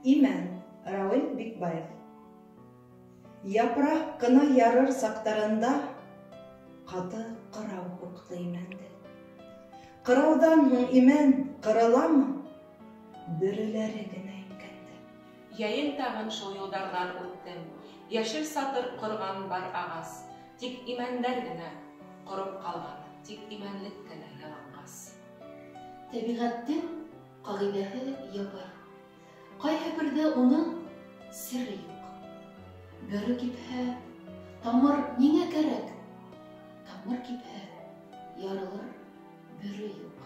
Имән, Рауил Бикбаев. Япраҡ ҡына ярыр саҡтарында ҡаты ҡырау һуҡты имәнде. Ҡырауҙан һуң имән ҡырыламы? Бөрөләре генә иңкәнде. Йәйен тағын шул юлдарҙан үттем. Йәшел сатыр ҡорған бар ағас. Тик имәндәр генә ҡороп ҡалған, тик имәнлек кенә яланғас. Тәбиғәттең ҡағиҙәһе ябай. Ҡайһы берҙә уның сере юҡ. Бөрө кипһә, тамыр ниңә кәрәк? Тамыр кипһә, ярылыр бөрө юҡ.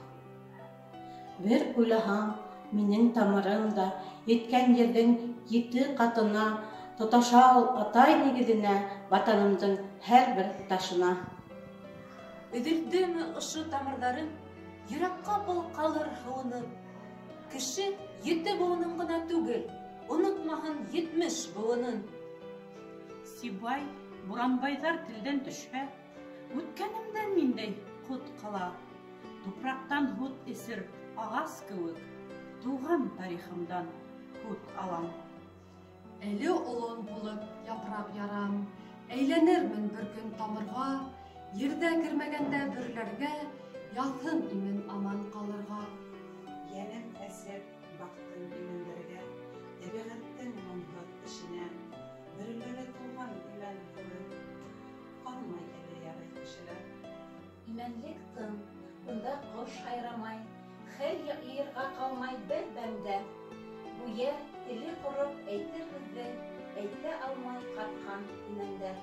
Бер уйлаһаң, минең тамырым да еткән ерҙең ете ҡатына тоташа ул атай нигеҙенә, ватанымдың һәр бер ташына. Өҙөлдөмө ошо тамырҙарым, йөрәк ҡапыл ҡалыр һыуынып. Кеше ете быуынын ғына түгел, онотмаһын 70 быуынын. Сибай, Буранбайҙар телдән төшһә, үткәнемдән ниндәй ҡот ҡала. Тупраҡтан һут эсер ағас кеүек, тыуған тарихымдан һут алам. Әле олон булып япраҡ ярам, әйләнермен бер көн тамырға, ерҙә кермәгәндә бөрөләргә, яҙһын имен аман ҡалырға. Йәнем әсеп баҡтым имәндәргә, тәбиғәттең моңһоҙ эшенә, бөрөләре тулған имән кеүек, ҡалмай әле ярай кешеләр. Имәнлек тын, бында ҡош һайрамай, хәл йыйырға ҡалмай бер бәндә. Гүйә теле ҡороп әйтер һүҙҙе, әйтә алмай ҡатҡан имәндәр.